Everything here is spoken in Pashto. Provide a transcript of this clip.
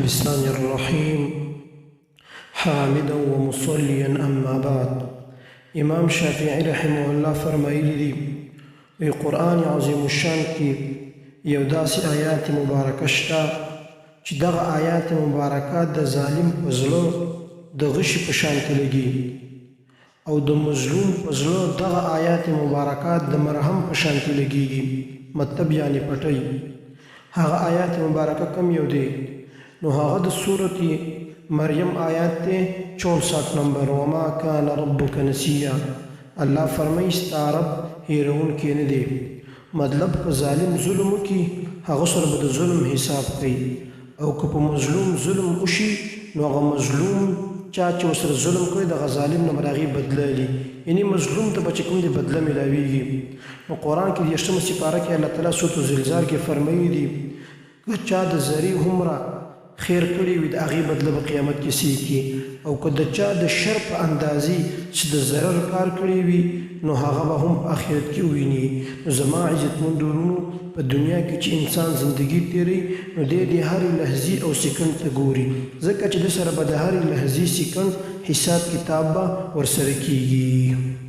بسم الله الرحیم حامدا ومصليا اما بعد. امام شافعي رحمه الله فرمایلی دی، وی قرآن عظیم الشان کې یو داسې آیات مبارکه شته چې دغه آیات مبارکه د ظالم په زړه د غشي په شانتې لګي او د مظلوم په زړه دغه آیات مبارکات د مرهم په شانتې لګیږي، مطلب یعنې پټۍ. هغه آیات مبارکه کوم یو دی؟ نو هغه د سورة مریم آیات دی، 64 نمبر، وما کان ربک نسیا. الله فرمایي ستا رب هیرونکی نه دی. مطلب که ظالم ظلم وکړي هغه سره به د ظلم حساب کوي، او که په مظلوم ظلم وشي نو هغه مظلوم چا چې ورسره ظلم کړی دغه ظالم نه به د هغې بدله اخلي، یعنی مظلوم ته به چې کوم دی بدله ملاویږي. نو قرآن کې 30مه سپاره کې الله تعالی سورة الزلزال کې فرمایلي دي، که چا د ذرې هومره خیر کړی وي د هغې بدله به قیامت کې سیکي، او که د چا د شر په اندازې څه د ضرر کار کړی وي نو هغه به هم په اخرت کې وویني. نو زما عزتمندو وروڼو، په دنیا کې چې انسان زندګي تیروي نو دی دې هرې لحظې او سیکنډ ته ګوري، ځکه چې ده سره به د هرې لحظې سیکنډ حساب کتاب به ورسره کیږي.